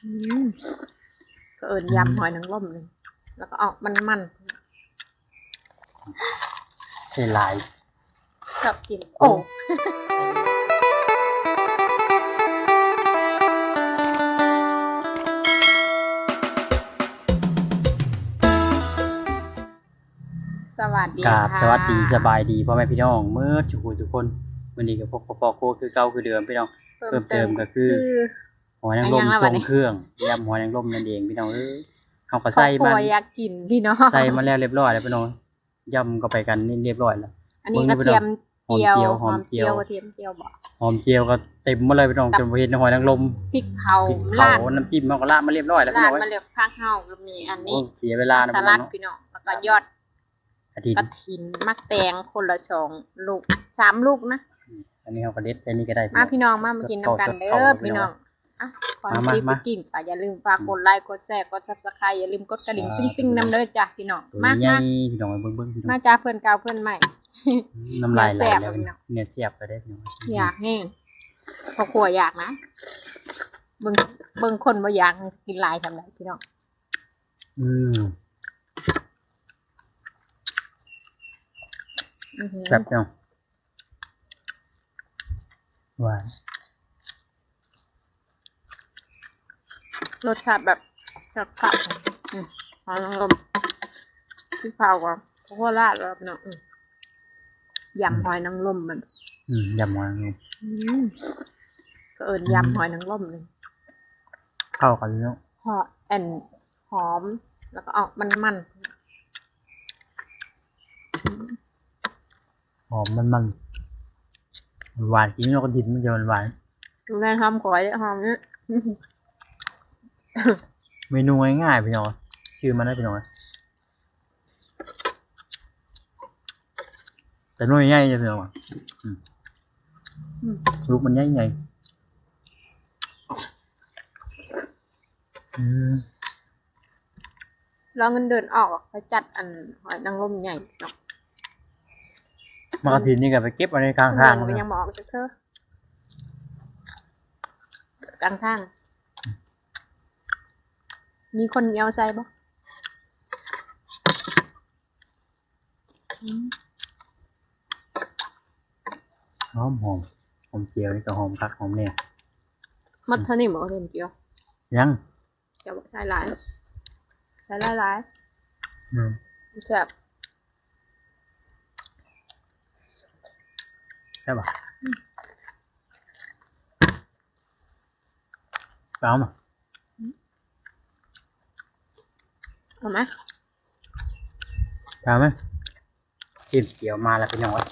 ອືມ ເຂົາເອີ້ນຢຳ ອືມ ຫອຍນາງລົມນີ້ ແລ້ວກໍອອກມັນໆ ໃສ່ຫຼາຍ ຊອບກິນ ໂອ້ ໂອ້ ສະຫວັດດີ ກາບ ສະຫວັດດີ ສະບາຍດີພໍ່ແມ່ພີ່ນ້ອງເໝິດສູ່ຜູ້ສູ່ຄົນ. ມື້ນີ້ກໍພົບກັບພໍ່ຄົວຄືເກົ່າຄືເດີມພີ່ນ້ອງ. ເພີ່ມເຕີມ ເພີ່ມເຕີມກໍຄື ຫອຍນາງລົມ ຫອຍນາງລົມ ຊົງເຄື່ອງ ຍຳຫອຍນາງລົມນັ້ນເອງພີ່ນ້ອງເອີຍ. ເຮົາກໍໃສ່ມັນ ຄອບຄົວຢາກກິນພີ່ນ້ອງ ໃສ່ມາແລ້ວລຽບຮ້ອຍແລ້ວພີ່ນ້ອງ. ຢຳເຂົ້າໄປກັນນີ້ລຽບຮ້ອຍແລ້ວ. ອັນນີ້ກະທຽມຈຽວ ຫອມຈຽວ ກະທຽມຈຽວບໍ ຫອມຈຽວກໍເຕັມໝົດເລີຍພີ່ນ້ອງ ຈົນບໍ່ເຫັນຫອຍນາງລົມ. ພິກເຜົາ ພິກເຜົາ ລາດ ນ້ຳຈິ້ມເຮົາກໍລາດມາລຽບຮ້ອຍແລ້ວພີ່ນ້ອງ. ລາດມາແລ້ວ ຜັກເຮົາກໍມີອັນນີ້ ໂອ້ ເສຍເວລານະ ສະຫຼັດພີ່ນ້ອງ ພີ່ນ້ອງ ແລ້ວກໍຢອດ ກະຖິນ ກະຖິນ ໝາກແຕງຄົນລະສອງລູກ ສາມລູກນະ. ອືມ ອັນນີ້ເຮົາກໍເດັດໃສ່ນີ້ກໍໄດ້ ມາພີ່ນ້ອງ ມາ ມາກິນນຳກັນເດີພີ່ນ້ອງ. ອ່ະ ກ່ອນຊິໄປກິນກໍຢ່າລືມຝາກກົດໄລ ກົດແຊ ກົດ Subscribe ຢ່າລືມກົດກະດິ່ງ ອ່າ ຕິ່ງໆ ນຳເດີຈ້າພີ່ນ້ອງ. ມາ ມາ ພີ່ນ້ອງ ເບິ່ງໆ ພີ່ນ້ອງ ມາຈ້າ ເພື່ອນເກົ່າເພື່ອນໃໝ່. ອືມ ນ້ຳລາຍໄຫຼແລ້ວ ເນື້ອແຊບແລ້ວເດ້ພີ່ນ້ອງ. ຢາກແຮງ ພໍ່ຄົວຢາກນະ ເບິ່ງ ເບິ່ງຄົນບໍ່ຢາກກິນຫຼາຍສ່ຳໃດພີ່ນ້ອງ. ອືມ ອືຫື ແຊບເນາະ ຫວານ ລົດຊາດແບບແຊບໆ. ອືມ ຫອຍນາງລົມ ທີ່ເຜົາກໍໂຄລາດແລ້ວເນາະ. ອືມ ຢຳຫອຍນາງລົມມັນ ອືມ ຢຳຫອຍນາງລົມ ອືມ ເຂົາເອີ້ນຢຳ ອືມ ຫອຍນາງລົມນີ້ ເຂົ້າກັນເນາະ ຫອມ ອັນ ຫອມ ແລ້ວກໍອອກມັນໆ ຫອມມັນໆ ຫວານ ກິນກັບກະດິ່ນມັນຈະຫວານໆ. ແມ່ນຫອມຂ້ອຍເດ້ ຫອມນີ້ ເມນູງ່າຍໆ ພີ່ນ້ອງ ຊື່ມັນນະພີ່ນ້ອງ. ແຕ່ໜ່ວຍໃຫຍ່ເດ້ພີ່ນ້ອງ ອືມ ອືມ ລູກມັນໃຫຍ່ໆ. ອືມ ລໍເງິນເດືອນອອກ ຂ້ອຍຈັດອັນຫອຍນາງລົມໃຫຍ່ເນາະ. ໝາກກະຖິນນີ້ກໍໄປເກັບເອົາໃນກາງທາງ ມັນຍັງບໍ່ອອກຈັກເທື່ອ ກາງທາງ. ມີຄົນເຫຍົວໃສ່ບໍ່? ອືມ ຫອມໆ ຫອມຈຽວນີ້ກໍຫອມຄັກຫອມແນ່. ໝົດເທົ່ານີ້ບໍ່ ຫອມຈຽວ? ຍັງ ຈະໃສ່ຫຼາຍ ໃສ່ຫຼາຍໆ. ອືມ ແຊບ ແຊບບໍ່? ອືມ ເອົາມາ ເອົາມາ ເອົາມາ. ເຫັນກຽວມາແລ້ວພີ່ນ້ອງເອີຍ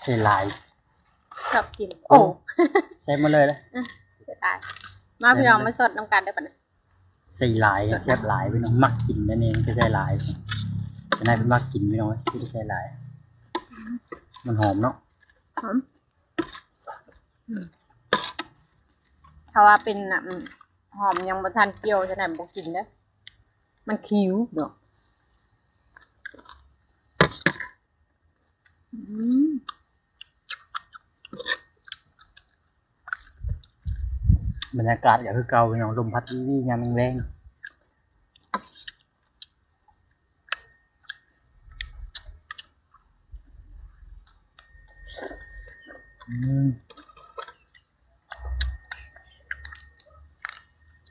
ໃສ່ຫຼາຍ ຊອບກິນ ໂອ້ ໂອ້ ໃສ່ໝົດເລີຍລະ. ອືມ ເສຍດາຍ ມາພີ່ນ້ອງ ໃສ່ໝົດເລີຍ ມາສົດນຳກັນເດີບັດນີ້. ໃສ່ຫຼາຍ ສົດ ແຊບຫຼາຍພີ່ນ້ອງ ມັກກິນແນວນີ້ກໍໃສ່ຫຼາຍ. ສ່ວນໃຫຍ່ເພິ່ນມັກກິນພີ່ນ້ອງ ຊິໄດ້ໃສ່ຫຼາຍ ມັນຫອມເນາະ ຫອມ. ອືມ ຖ້າວ່າເປັນ ອືມ ຫອມຍັງບໍ່ທັນກ່ຽວຈັ່ງໃດບໍ່ກິນເດີ້ ມັນຂິວເນາະ. ອືມ ບັນຍາກາດກໍຄືເກົ່າພີ່ນ້ອງ ລົມພັດວີໆ ຍາມແລງໆ. ອືມ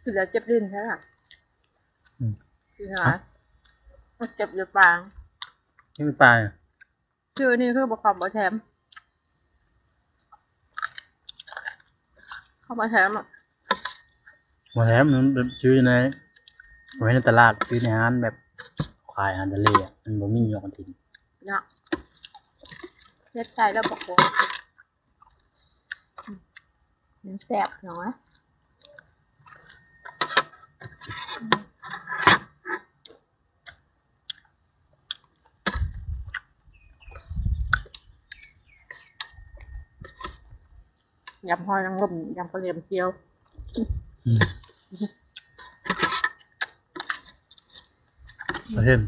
ກິນແລ້ວເຈັບດິ້ນແທ້ລະ. ອືມ ກິນຫຼາຍ ຮະ ເຈັບຢູ່ປາງ ເຈັບຢູ່ປາງ. ຊື່ນີ້ຄືບໍ່ເຂົ້າບໍ່ແຖມ ເຂົ້າບໍ່ແຖມອະ ບໍ່ແຖມ ມັນແບບຊື້ໃນ ໄວ້ໃນຕະຫຼາດ ຊື້ໃນຮ້ານແບບຂາຍອາຫານທະເລອະ ມັນບໍ່ມີດອກກະຖິນເນາະ ເຮັດໃສ່ແລ້ວບໍ່ຄົວ ມັນແຊບເນາະ. ຍຳຫອຍນາງລົມ ຍຳກະລຽມຈຽວ ອືມ ເຫັນ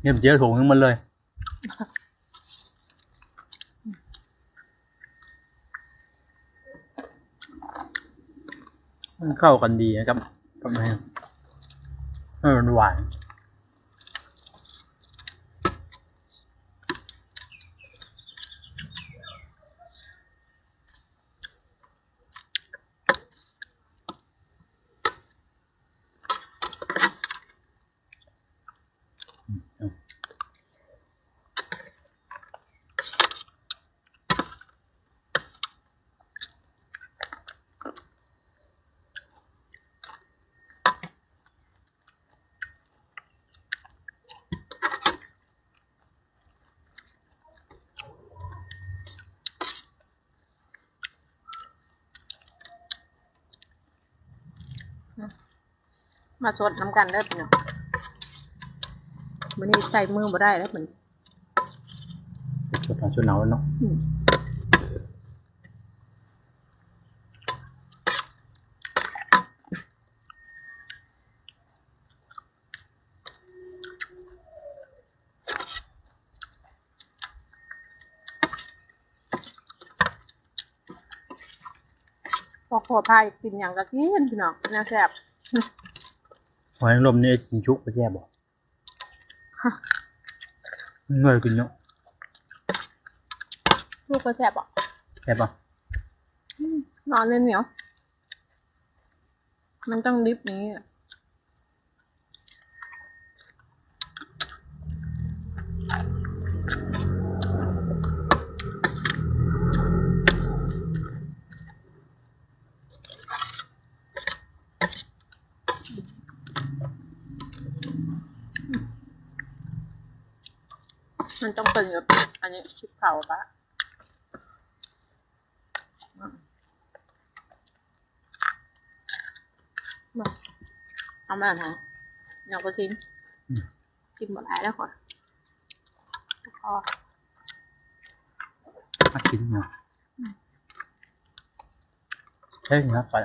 ກະລຽມຈຽວຖົງໜຶ່ງໝົດເລີຍ. ມັນເຂົ້າກັນດີນະ ກັບ ກັບ ໃຫ້ມັນຫວານ. ມາຊົດນຳກັນເດີພີ່ນ້ອງ. ມື້ນີ້ໃຊ້ມືບໍ່ໄດ້ແລ້ວ ມື້ນີ້ ຊົດເອົາ ຊົດເອົາເນາະ. ອືມ. ພໍຄົວພາຢາກກິນຫຍັງກໍກິນ ພີ່ນ້ອງ ແນວແຊບ. ຫອຍນາງລົມນີ້ກິນສຸກກໍແຊບບໍ່? ເມື່ອຍກິນເນາະ. ສຸກກໍແຊບບໍ່? ແຊບບໍ່? ອືມ ໜໍ່ໜຽວໆ ມັນຕ້ອງດິບນີ້. ມັນຕ້ອງເປັນແບບ ອັນນີ້ ພລິກເຜົາປະ. ມາ ເອົາມາຫາ ນ້ອງປະທິນ. ອືມ ກິນບໍ່ຫຼາຍແລ້ວຂ້ອຍ ພໍ ມາກິນເນາະ. ອືມ ເຮັດຫຍັງໄປ?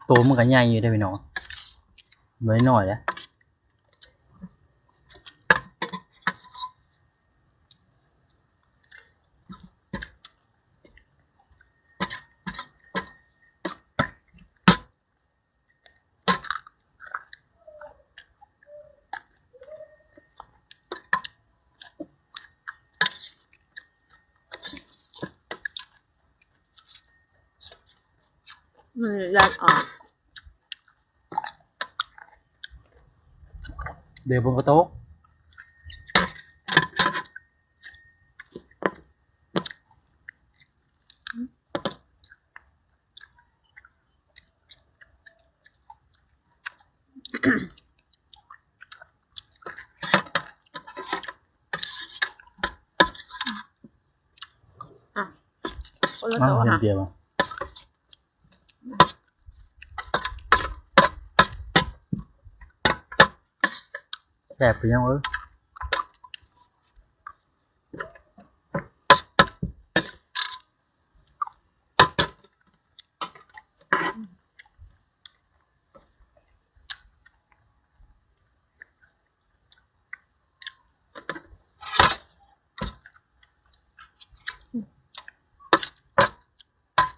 ໂຕມັນກໍໃຫຍ່ຢູ່ເດ້ພີ່ນ້ອງ ບໍ່ໄດ້ນ້ອຍເດ້. ມັນຍັດອອກ ດຽວຝົນກໍຕົກ. ອ່ະ ຄົນລະໂຕະ ເອົາ ຫາ ດຽວ ແຊບຄືຫຍັງເອີຍ.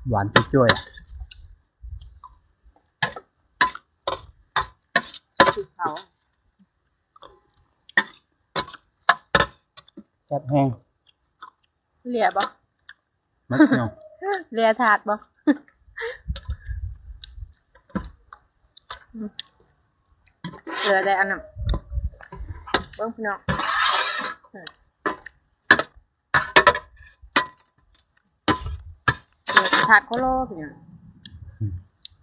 ຫວານຈຸ້ຍໆ ແຊບແຮງ. ເລຍບໍ່? ໝົດເນາະ ເລຍທາດບໍ່? ເຫຼືອໄດ້ອັນນັ້ນ ເບິ່ງພີ່ນ້ອງ ເຫຼືອທາດໂຄໂລພີ່ນ້ອງ. ອືມ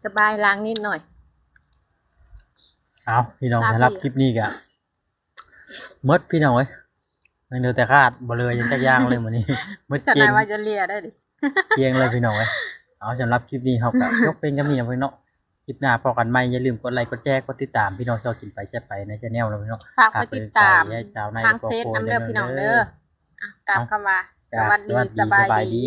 ສະບາຍ ລ້າງນິດໜ້ອຍ. ເອົາ ພີ່ນ້ອງ ສຳລັບຄລິບນີ້ກະ ໝົດພີ່ນ້ອງເອີຍ ຍັງເຫຼືອແຕ່ຄາດ ບໍ່ເຫຼືອຫຍັງຈັກຢ່າງເລີຍມື້ນີ້ ໝົດ ສະນາຍວ່າຈະເລຍໄດ້ດິ ກ້ຽງເລີຍພີ່ນ້ອງເອີຍ. ເອົາ ສຳລັບຄລິບນີ້ເຮົາກໍ ຈົບພຽງສ່ຳນີ້ເນາະ. ຄລິບໜ້າພໍ້ກັນໃໝ່ ຢ່າລືມກົດໄລ ກົດແຊ ກົດຕິດຕາມ ພີ່ນ້ອງຊາວກິນໄປແຊບໄປໃນແຊນແນວເນາະພີ່ນ້ອງ. ຝາກໄປຕິດຕາມ ທາງເຟສນຳເດີພີ່ນ້ອງເດີ. ອ່ະ ກ່າວຄຳວ່າ ສະຫວັດດີ ສະບາຍດີ.